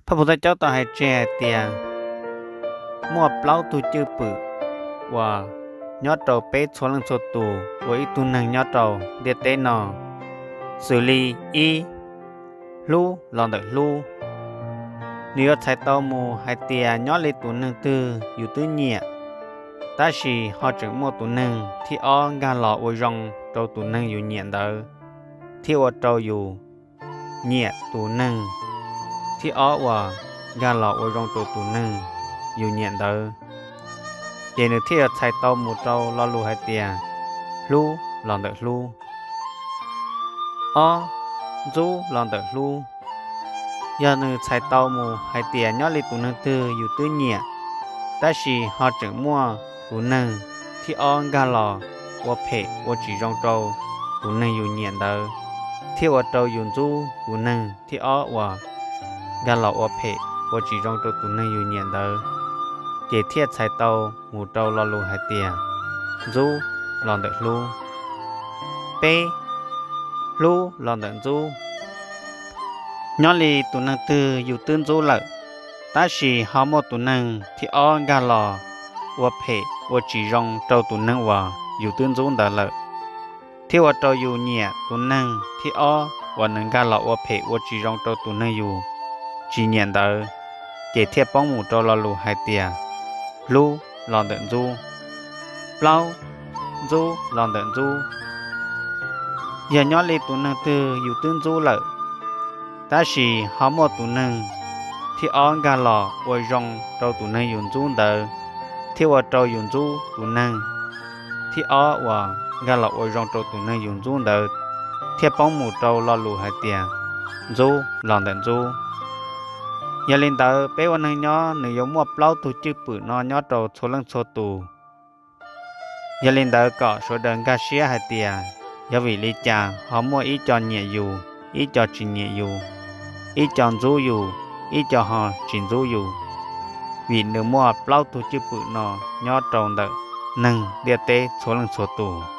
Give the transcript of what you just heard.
Phaj Pum Thaj Caub tau hais tseg hais tias muaj plaub tug cwj pwm uas nyob rau peb txhua leej txhua tus uas ib tug neeg nyob rau ntiaj teb no, xws li ib, hlub los ntawm hlub. Nws yuav txhais tau mus hais tias nyob li tus neeg twg yus twb nyiam, tab sis ho tseem muaj tus neeg thib ob nkag los ua zoo rau tus neeg yus nyiam ntawd, thiaj ua rau yus nyiam tus neeg thib ob uas nkag los ua zoo rau tus neeg yus nyiam ntawd, ces nws thiaj yuav txhais tau mus rau lo lus hais tias hlub los ntawm hlub. Ob, ntxub los ntawm hlub. Yog nws txhais tau mus hais tias nyob li tus neeg twg yus twb nyiam, tab sis ho tseem muaj tus neeg thib ob nkag los ua phem ua tsis zoo rau tus neeg yus nyiam ntawd, thiaj ua rau yus ntxub tus neeg thib ob uas nkag los ua phem ua tsis zoo rau tus neeg yus nyiam ntawd, ces thiaj txhais tau mus rau lo lus hais tias ntxub los ntawm hlub. Peb, hlub los ntawm ntxub. Nyob li tus neeg twg yus twb ntxub lawm, tab sis ho muaj tus neeg thib ob nkag los ua phem ua tsis zoo rau tus neeg uas yus twb ntxub ntawd lawm, thiaj ua rau yus nyiam tus neeg thib ob uas nws nkag los ua phem ua tsis zoo rau tus neeg yus tsis nyiam ntawd, ces thiaj poob mus rau lo lus hais tias hlub los ntawm ntxub. Plaub, ntxub los ntawm ntxub. Yog nyob li tus neeg twg yus twb ntxub lawm, tab sis ho muaj tus neeg thib ob nkag los ua zoo rau tus neeg yus ntxub ntawd, thiaj ua rau yus ntxub tus neeg thib ob uas nkag los ua zoo rau tus neeg yus ntxub ntawd, thiaj poob mus rau lo lus hais tias ntxub los ntawm ntxub. Yog li ntawd peb ua neeg nyob nws yuav muaj plaub tug cwj pwm no nyob rau txhua leej txhua tus. Yog li ntawd kom sawv daws nkag siab hais tias yog vim li cas ho muaj ib co nyiam yus, ib co tsis nyiam yus, ib co ntxub yus, ib co ho tsis ntxub yus, vim nws muaj plaub tug cwj pwm no nyob rau ntawm neeg ntiaj teb txhua leej txhua tus.